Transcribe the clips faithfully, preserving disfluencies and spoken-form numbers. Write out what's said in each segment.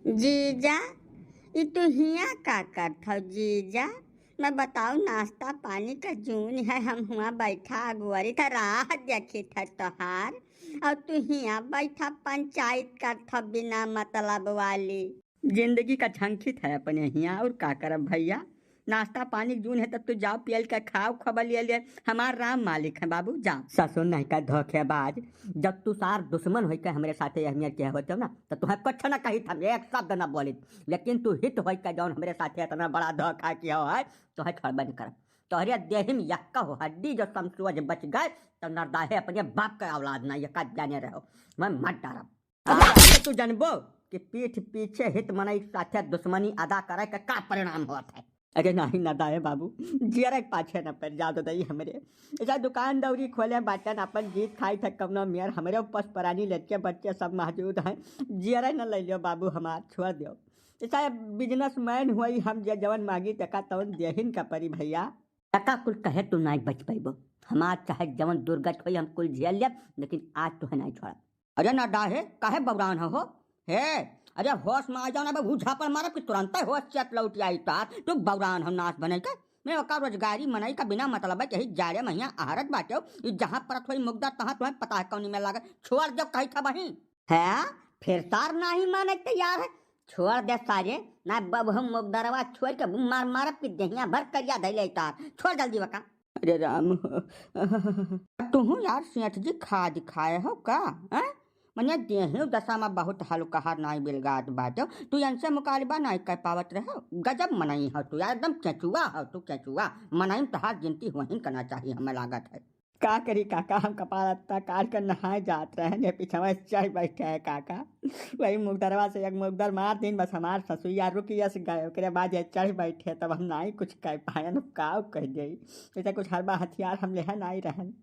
जीजा, ई तू हियाँ का करत हौ जीजा? मैं बताओ, नाश्ता पानी का जून है, हम हुआँ बैठा अगुवरी त राह देखित है तोहार, और तू हियाँ बैठा पंचायत करत हौ बिना मतलब वाली। जिंदगी का झंखित है अपने हियाँ, और का करब भैया? नाश्ता पानी के जून है, तब तू जाओ पियल के खाओ, खबर लिए लिए, हमार राम मालिक है बाबू, जाओ। ससुर नहीं का धोखेबाज, जब तू सार दुश्मन होई के हमरे साथे यह मेर के होते हो ना, तो तुहें कुछ ना कही था, एक शब्द ना बोली, लेकिन तू हित होई के जौन हमरे साथे इतना बड़ा धोखा किया हो है, तो है छोड़बे नहीं करब। तोहरे देहिम यक्का हो हड्डी जो समसुअज बच गए, तो नरदाहे अपने बाप के औलाद ना, ये का जाने रहो, मैं मत डरब। अब तू जानबो कि पीठ पीछे हित मनई के साथे दुश्मनी अदा करे के का परिणाम होत है। अरे नाही नरदाहे बाबू, जियरे के पाछे न पड़ जाओ दई हमरे। ऐसा दुकान दौरी खोले बाटन, अपन जीत खाई थे कवनो मेर, हमरे पस प्राणी लड़के बच्चे सब मौजूद हैं। जियरे न ले लियो बाबू हमार, छोड़ दियो। ऐसा businessman हुई हम, जे जवन मांगी तका तवन देहिन का परी भैया। तका कुल कहे तू नाई बच पइबो, हमार चाहे जवन दुर्गत होई हम कुल झेल लेब, लेकिन आज तुहे नाई छोड़ब। अरे नरदाहे, काहे बौरान हो, हो? हे, अरे होश में आ जाओ ना, बे, ऊ झापड़ मारब कि तुरंते होश चेत लौट आई तार। तू बौरान हो नाश बने के। मैं ओका रोजगारी मनई का बिना मतलब है, यही जाड़े महिया आहरत बाटे, ई जहाँ परत होई मुगदा तहाँ तुहें पता है कौनी में लागत। छोड़ दो कही था बही। है, फिर तार नाही माने के तैयार है। छोड़ दे सारे, ना बब हम मुगदरवा छोड़ के मार मारब कि देहिया भर करिया धैले तार। छोड़ जल्दी बका। अरे राम हो। तुहू यार सेठ जी खाद खाए हो का? हैं? मने देहियो दशा में बहुत हलुकहर नाई बिलगात बाटे। तू इनसे मुकालिबा नाई कर पावत रहो। गजब मनई हो तू यार, एकदम केचुआ हो तू, केचुआ। मनई में तोहार गिनती होहिन करना चाहिए, हमें लागत है। का करी काका, हम कपार अत्ता काट कर नहाए जात रहे, ने पिछवा चढ़ बैठे है काका। वही मुगदरवा से एक मुगदर मार दिन, बस हमार ससुइया रुक यस गए, ओकरे बाद ये चढ़ बैठे, तब हम नाई कुछ कह पायन, अब का कह जाई। जैसे कुछ हरबा हथियार हम लेहे नाई रहन,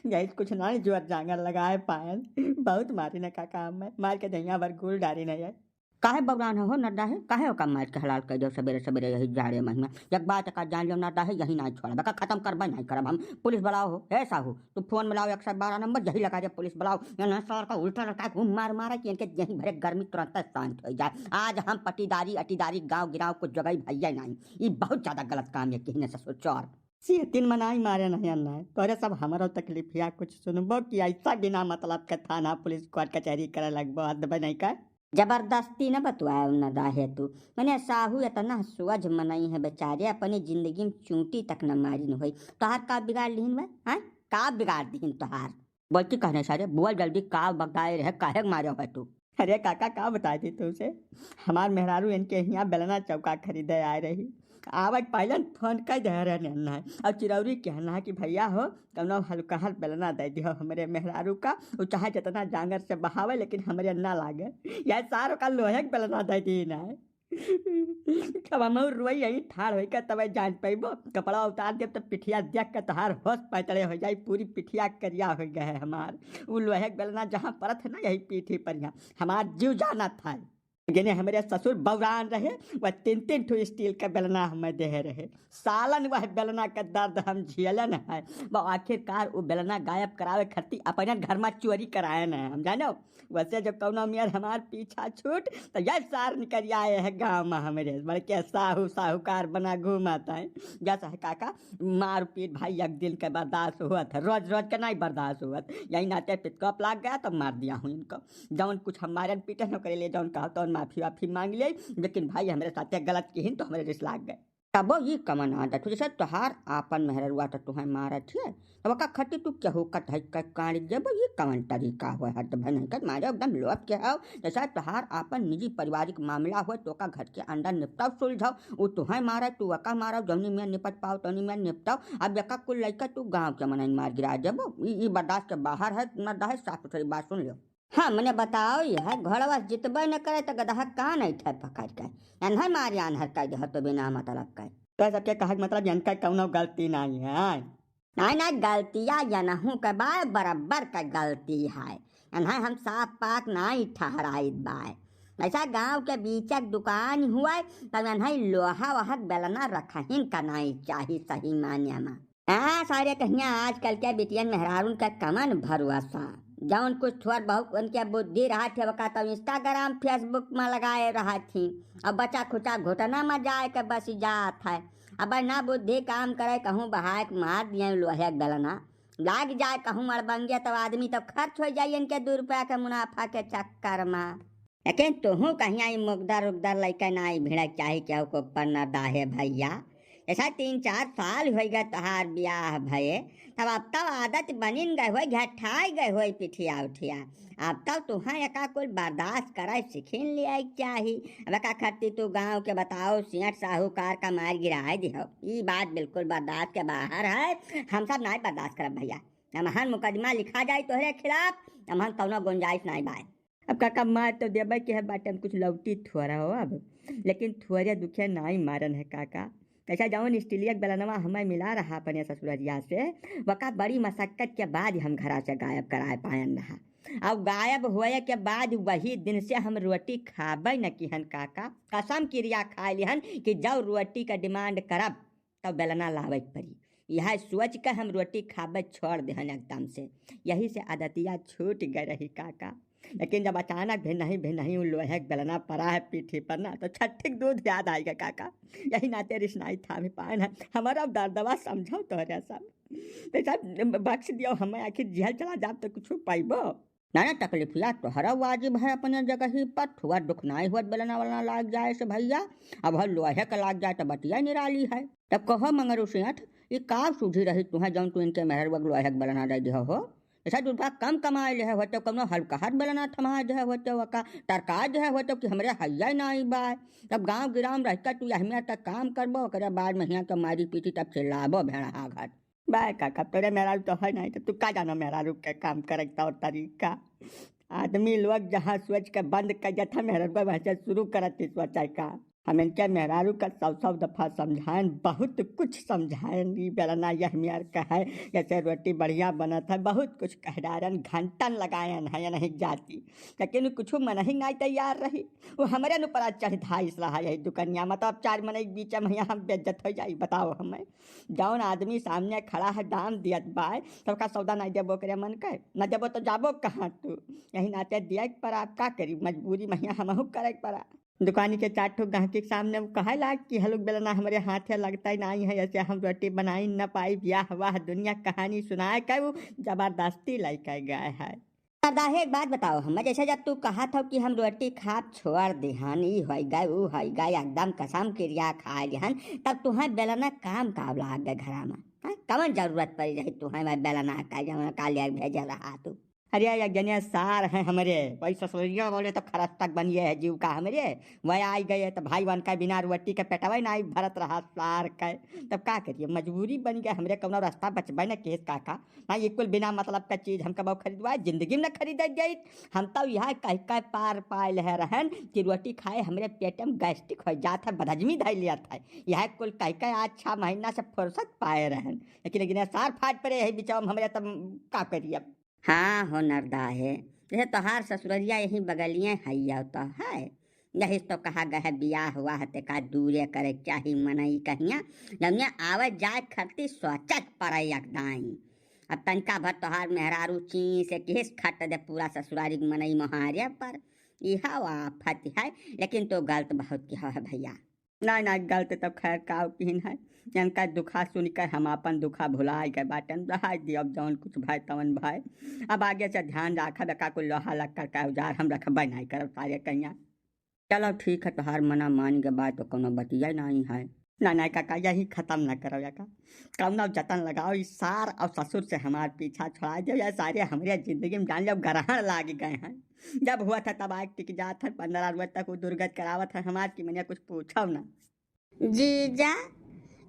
यही कुछ नाई जोर जांगर लगाए पायन। बहुत मारी न काका, हमें मार के दहिया भर गुल डारी नहीं है। काहे बौरान हो नरदाहे, काहे ओका मार के हलाल कर दो सबेरे सबेरे यही जाड़े महिया। एक बात का जान लो नरदाहे, यही नाई छोड़ब, का खत्म करबे नाई करब हम। पुलिस बुलाओ हो, ए साहू, तू फोन मिलाओ एक सौ बारह नंबर, यही लगा दे पुलिस बुलाओ। ये ना सर का उल्टा लटका के मार मारा कि इनके यहीं भरे गर्मी तुरंत शांत हो जाए। आज हम पटीदारी अटीदारी गांव गिराव कुछ जगह भैया नहीं, ई बहुत ज्यादा गलत काम ये कहीं ससुर चोर। सी तीन मनाई मारे नहीं अन्ना है, तोरे सब हमारो तकलीफिया कुछ सुनबो कि ऐसा बिना मतलब के थाना पुलिस कोर्ट कचहरी करे लगबो, हद बे नहीं कर। जबरदस्ती न बतुआए नरदाहे तू, मने साहू इतना सोझ मनई है बेचारे, अपनी जिंदगी में चूंटी तक न मारिन होई। तोहार का बिगाड़ लिहिन बे? हाँ, का बिगाड़ दिहिन तोहार? बोलती कहने सारे, बोल जल्दी, का बगदाए रहे, काहे के मारे हो तू? अरे काका, का बताई थी तुमसे, हमार मेहरारू इनके हियाँ बेलना चौका खरीदे आए रही। आवे के पहले फोन कर दे रहे नन्ना है, और चिरौरी कहना है कि भैया हो, कौनो हल्का हल बेलना दे दियो हमरे मेहरारू का, उ चाहे जितना जांगर से बहावे लेकिन हमरे ना लागे। यह सारो का लोहे के बेलना दे दी ना है। अब हम रोई यहीं ठाड़ होई के तबे जान पइबो। कपड़ा उतार देब त पिठिया देख के तोहार होश पैतले हो जाई, पूरी पिठिया करिया हो गए है हमार। उ लोहे के बेलना जहाँ परत है ना यही पीठी पर यहाँ हमार जीव जाना था। जेने हमरे ससुर बौरान रहे, वह तीन तीन ठो स्टील का बेलना हमें देहे रहे। सालन वह बेलना का दर्द हम झेलन है। वो आखिरकार वो बेलना गायब करावे खरती अपने घर में चोरी कराए न है, हम जानो। वैसे जो कौनो मेर हमार पीछा छूट, तो यह सार निकल आए है गाँव में हमरे, बड़के साहू साहूकार बना घूमत है। जैसा है काका, मार पीट भाई एक दिन के बर्दाश्त हुआ था, रोज रोज के नहीं बर्दाश्त हुआ था। यही नाते पिकअप लाग गया तो मार दिया हूँ इनको। जौन कुछ हम मारन पीटन ओकरे लिए जौन कहा तौन माफी वाफी मांग ले, लेकिन भाई हमरे साथे गलत किहिन तो हमरे रिस लाग गए। तबो ई कवन आदत हो, जैसे तोहार आपन मेहररुआ तो तुहें मारत है, तब ओका खती तू केहू कतही के कांड देबो, ई कवन तरीका हो? हद भनकर मारे एकदम लोभ के हो। जैसे तोहार आपन निजी पारिवारिक मामला हो तो ओका घर के अंदर निपटाओ सुलझाओ, उ तुहें मारे तू ओका मारो, जौनी में निपट पाओ तौनी में निपटाओ। अब एका कुल लइका तू गाँव के मनई मार गिरा देबो, ई, ई बर्दाश्त के बाहर है, मर्दा है, साफ सुथरी बात सुन लियो। हाँ, मने बताओ, यह घोड़वा जितबे न करे त गदहा कान ऐठे पकड़ के। एन्हे मार आन्हर कर दे तो बिना मतलब के। तो सबके कहे के मतलब इनका कौनो गलती नहीं है। नहीं, नहीं, गलतिया यनहू के बा, बराबर का गलती है। एन्हे हम साफ पाक नहीं ठहराइत बा। ऐसा गांव के बीच एक दुकान हुआ, तब एन्हे लोहा वहा बेलना रखहिन का नहीं चाही सही माने में। हाँ, सारे कहिया आजकल के बिटियन मेहरारून का कमन भरोसा। जौन कुछ थोर बहुत उनके बुद्धि रहत है, वका तो Instagram, Facebook में लगाए रहत ही। अब बचा खुचा घुटना में जाए के बस जात है। अब ना बुद्धि काम करे, कहूँ बहाए के मार दिए लोहे के बेलना। लाग जाए कहूँ अड़बंगिया, तो आदमी तो खर्च हो जाए इनके दू रुपया के मुनाफा के चक्कर में। लेकिन तुहूँ कहिया ई मुगदर उगदर लइके ना ई भिड़क चाही केहू के ऊपर न दाहे भइया। ऐसा तीन चार साल होइ गए तोहार बियाह भये, तब अब तब आदत बनिन गए होई, घटाई गए होई पिठिया उठिया। अब तब तुहाँ एका कुल बर्दाश्त करे सीखिन लिया चाही। अब एका खत्ती तू गाँव के बताओ, सेठ साहूकार का मार गिराए दिहो। ई बात बिल्कुल बर्दाश्त के बाहर है, हम सब नाई बर्दाश्त करब भइया। हमहन मुकदमा लिखा जाई तोहरे खिलाफ, हमहन कौनो गुंजाइश नाई बाय। अब काका मार तो देबे के है बाटे, हम कुछ लौटी थोड़ा हो अब, लेकिन थोड़े दुखे नाई मारन है काका। कैसा जौन स्टीलिया के बेलनवा हमें मिला रहा अपने ससुररिया से, वका बड़ी मशक्कत के बाद हम घरा से गायब कराए पायन रहा। अब गायब होए के बाद वही दिन से हम रोटी खाबे न किहन काका। कसम किरिया खाए लिहन कि जौ रोटी का demand करब तब बेलना लावे के पड़ी। यह सोच के हम रोटी खाबे छोड़ देहन एकदम से। यही से आदतिया छूट गए रही काका। लेकिन जब अचानक भी नहीं, भी नहीं, उ लोहे के बेलना पड़ा है पीठी पर ना, तो छठिक दूध याद आएगा काका। यही नाते रिसनाई था भी पाए ना, हमारा दर्दवा समझो तोहरे सब। तो सब बख्श दियो हमें, आखिर जेल चला जाब तो कुछ पाइबो। ना, ना, तकलीफिया तोहरा वाजिब है अपने जगह ही पर, थोड़ा दुख नाई हुआ बेलना वलना लाग जाए से भइया। अब हर लोहे के लाग जाए तो बतिया निराली है। तब कहो मंगरू सेठ, ई का सूझी रही तुहें जौन तू इनके मेहरवा के लोहे के बेलना दे दिहो हो? ऐसा दूसरा कम कमाए ले होते, कौनो हल्का हाथ बेलना थमा दे होते, वका टरका दे होते कि हमरे हइया नाई बाय। तब गाँव गिराम रहता तू यह मेर तक काम करबो, ओकरे बाद में हियाँ के मारी पीटी तब चिल्लाबो भेड़हा घाट। बे काका, तोरे मेहरारू तो है नहीं, तो तू का जानो मेहरारू के काम करे के तौर तरीका? आदमी लोग जहाँ सोच के बंद कर जाता, मेहरारू वहाँ से शुरू करत ही सोचे का। हम इनके मेहरारू का सौ सौ दफा समझाएन, बहुत कुछ समझाएन, ई बेलना यह मेर का है, जैसे रोटी बढ़िया बनत है, बहुत कुछ कह डारन, घंटन लगाएन है, ये नहीं जाती, लेकिन कुछ मन ही नहीं तैयार रही। वो हमरे न ऊपर चढ़ धाइस रहा यही दुकनिया में, तो अब चार मनई के बीच में यहाँ हम बेइज्जत हो जाई, बताओ हमें। जौन आदमी सामने खड़ा है, दाम दियत बाय, तब का सौदा नहीं देबो करे मन के? न देबो तो जाबो कहाँ तू? यही नाते दिया के पड़ा, अब का करी, मजबूरी में हियाँ हमहू करे के पड़ा। दुकानी के चार ठो गाहकी के सामने वो कहे लाग कि हलुक बेलना हमरे हाथे लगता ही नहीं है, ऐसे हम रोटी बनाई न पाई, ब्याह वाह दुनिया कहानी सुनाए के वो जबरदस्ती लेके गए है। दादा, एक बात बताओ हमें, जैसे जब तू कहत हो कि हम रोटी खाब छोड़ देहन, ई होइ गए, ऊ होइ गए, एकदम कसम किरिया खाए लिहन, तब तुहें बेलना काम का लाग गए घरा में? हाँ? कवन जरूरत पड़ी रही तुहें मैं बेलना का, जवन का ले भेजे रहा तू? अरे, एक जने सार हैं हमरे, वही ससुरिया बोले तो खरस तक बनिए है जीव का हमरे, वह आई गए तो भाई उनका बिना रोटी के पेटवे ना आई भरत रहा सार के। तब का करिए, मजबूरी बन गए हमरे, कौनो रास्ता बचबे न केस काका। ना, ये कुल बिना मतलब का चीज हमका बहु खरीदवाए, जिंदगी में न खरीदे जाइत। हम तो यह कह के पार पाए लहे रहन कि रोटी खाए हमरे पेट में गैस्ट्रिक हो जात है, बदहजमी धइ लियत है। यह कुल कह के आज छह महीना से फुर्सत पाए रहन, लेकिन, लेकिन ये सार फाट पड़े है बिचाव में हमरे, तब का करी अब? हाँ हो नरदा है, जैसे तोहार ससुररिया यही बगलिए है, या तो है, यही तो कहा गया है, बियाह हुआ है, ते का दूरे करे के चाही मनई कहिया, जौनिया आवे जाए खरती सोचत पड़े यकदाई। अब तनिका भर तोहार मेहरारू ची से किहिस खट दे पूरा ससुरारी के मनई मोहारे पर, इहा आफत है, लेकिन तो गलत बहुत किहा है भइया। नहीं, नहीं, गलत तो खैर काव किहिन है, इनका दुखा सुनिकर हम आपन दुखा भुलाए गए बाटन, रहाई दियो, अब जौन कुछ भय तवन भय, अब आगे से ध्यान राखब, एका कुल लोहा लक्कड़ का औजार हम रखबे नहीं करब सारे कहिया। चलो ठीक है, तोहार मना मान के बात तो कोनो बतिया नहीं है। ना, ना काका, यही खत्म ना करो एका। कौनो जतन लगाओ, ई सार और ससुर से हमार पीछा छोड़ा दो, या सारे हमरे जिंदगी में जान लो ग्रहण लाग गए हैं। जब हुआ था तब आग टिक जात है, पन्द्रह रोज तक वो दुर्गत करावत है हमार की, मैंने कुछ पूछो ना। जीजा,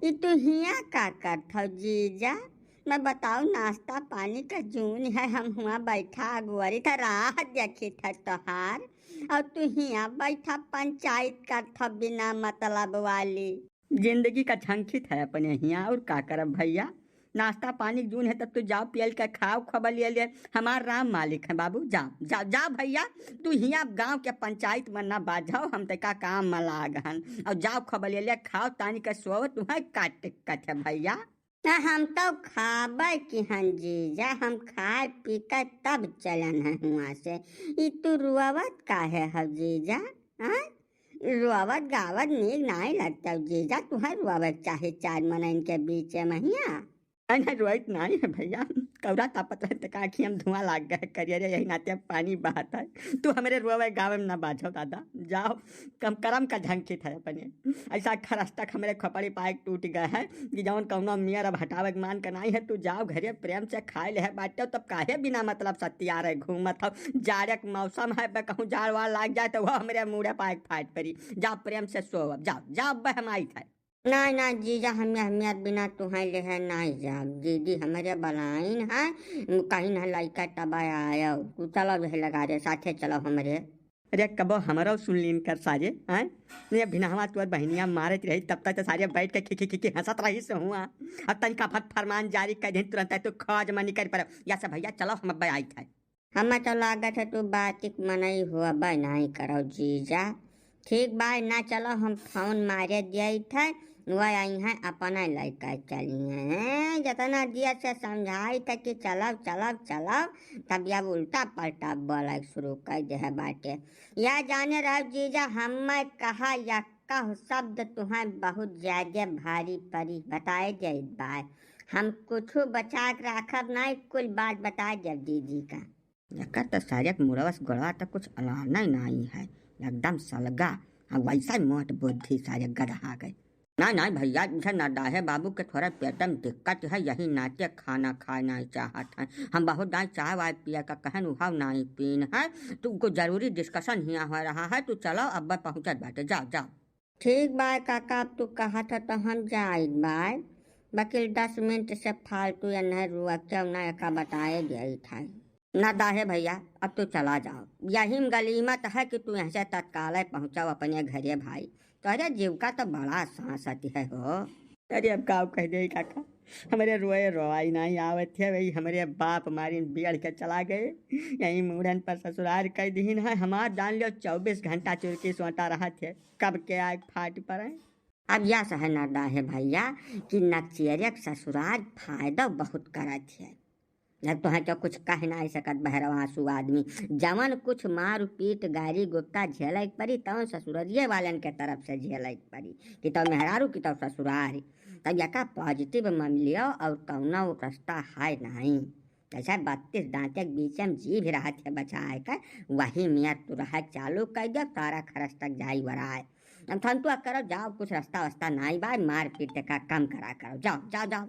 ई तू हियाँ का करत हौ जीजा? मैं बताओ, नाश्ता पानी का जून है, हम हुआं बैठा अगुवरी था, राह देखी था तोहार, और तू हियाँ बैठा पंचायत करत हौ बिना मतलब वाली। जिंदगी का झंखित है अपने हियाँ, और का करब भइया? नाश्ता पानी के जून है, तब तू जाओ पियल के खाओ, खबर ले ले, हमार राम मालिक है बाबू, जाओ, जाओ, जाओ भइया, तू हियाँ गाँव के पंचायत में ना बाझाओ, हम तेका काम में लाग हन, और जाओ खबर ले ले, खाओ तानी के सोओ, तुम्हें का दिक्कत है भइया? ना, हम तो खाबे की हन जीजा, हम खाए पी के तब चलन है हुआँ से। ई तू रोवत काहे हव जीजा? हाँ, रोवत गावत नीक नाई लगता जीजा, तुहैं रोवे के चाही चार मनइन के बीच में हियाँ। नहीं, नहीं, रोइत नाई है भइया, कौरा तापत रहे त का आँखी में धुआँ लाग गए, करिया रे, यही नाते अब पानी बहत है। तू हमरे रोवे गावे में ना बाझो दादा, जाओ, कम करम का झंखित है अपने। ऐसा खरस्टक हमरे खोपड़ी पाए टूट गए है कि जौन कौनो मेयर अब हटावे के मान के नाई है। तू जाओ घरे प्रेम से खाए ले है बाटे, तब काहे बिना मतलब सत्तियारे घूमत हो? जाड़े के मौसम है, बे कहूँ जाड़ वाड़ लाग जाए तो वो हमरे मूड़े पाए फाट परी। जाओ प्रेम से सो, अब जाओ, जाओ बे हम आइत है। नाई, नाई जीजा, हम, हमियर बिना तुहैं लेहे नाई जाब। दीदी हमरे बलाइन है, कहिन है लइका तब आयो। तू चलो बे लगा रे, साथे चलो हमरे। अरे कबो हमरो सुन लीन कर सारे, हैं? ये भिनहवा तोर बहिनिया मारत रही, तब तक तो सारे बैठ के खिखी खिखी हंसत रही से हुआ। अब तनिका भर फरमान जारी कर दे, तुरंत तू खोज मनी कर पर। या से भइया चलो हम अब आइत है। हमें तो लागत है तू बातिक मनई होबे नाई करो जीजा। ठीक बा, ना चलो हम फोन मारे दियत है, वह आई हैं अपना लइका चली हैं। जितना दिया से समझाइत है कि चलब, चलब, चलब, तब अब उल्टा पलटा बोले शुरू कर दे है बाटे। या जाने रहो जीजा, हमें कहा या कह शब्द तुहैं बहुत ज्यादा भारी परी, बताए जाइत बा। हम कुछ बचा के रखब नाई, कुल बात बताए देब दीदी का। एकर त सारे के मुड़वा से गोड़वा तक कुछ अलाना ही नाई है, एकदम सलगा। हाँ, वैसा ही मोट बुद्धि सारे गदहा गए। नाई, नाई भइया, इधर नरदाहे बाबू के थोड़ा पेट में दिक्कत है, यही नाते खाना खाए नाई चाहत हैं। हम बहुत दाई चाय वाय पिए का कहन उहाव नाई पीन है, तो कुछ जरूरी discussion हियाँ हो रहा है, तू चलो अब पहुँचत बाटे, जाओ, जाओ। ठीक बाय काका, अब तू कहत ह तो हम जाइत बाय, बकिल दस मिनट से फालतू या नहीं रुआ, क्यों ना एका बताए देइत है। नरदाहे भइया, अब तू चला जाओ, यही में गलीमत है कि तू यहाँ से तत्काल पहुँचाओ अपने घरे भाई, तोहरे जीव का तो बड़ा सांस आती है हो। अरे अब का कह दे काका, हमरे रोए रोवाई नाई आवत है, वही हमरे बाप मारिन बिगड़ के चला गए। यही मूड़न पर ससुरार कह दीन है, हमार जान लियो चउबीस घंटा चुरकी सोटा रहत है, कब के आए फाट पड़े। अब या सहना दा है भइया कि नक्सियरिया के ससुरार फायदा बहुत करत है। अब तोहे तो कुछ कह नाई सकत बहरवासु आदमी, जवन कुछ मार पीट गारी गुप्ता झेले के पड़ी तवन ससुररिये वालन के तरफ से झेले के पड़ी, कि तो मेहरारू की तो ससुरार। तब यका positive मन लियो और कौनो रास्ता है नहीं। जैसे बत्तीस दांते के बीच में जीभ रहत है बचाए का, वही मियाँ तू रहे चालू कर दे, तारा खरस तक जाई वराए। अब थन तू करो, जाओ, कुछ रास्ता वास्ता नाई बा, मार पीट का कम करा करो, जाओ, जाओ, जाओ।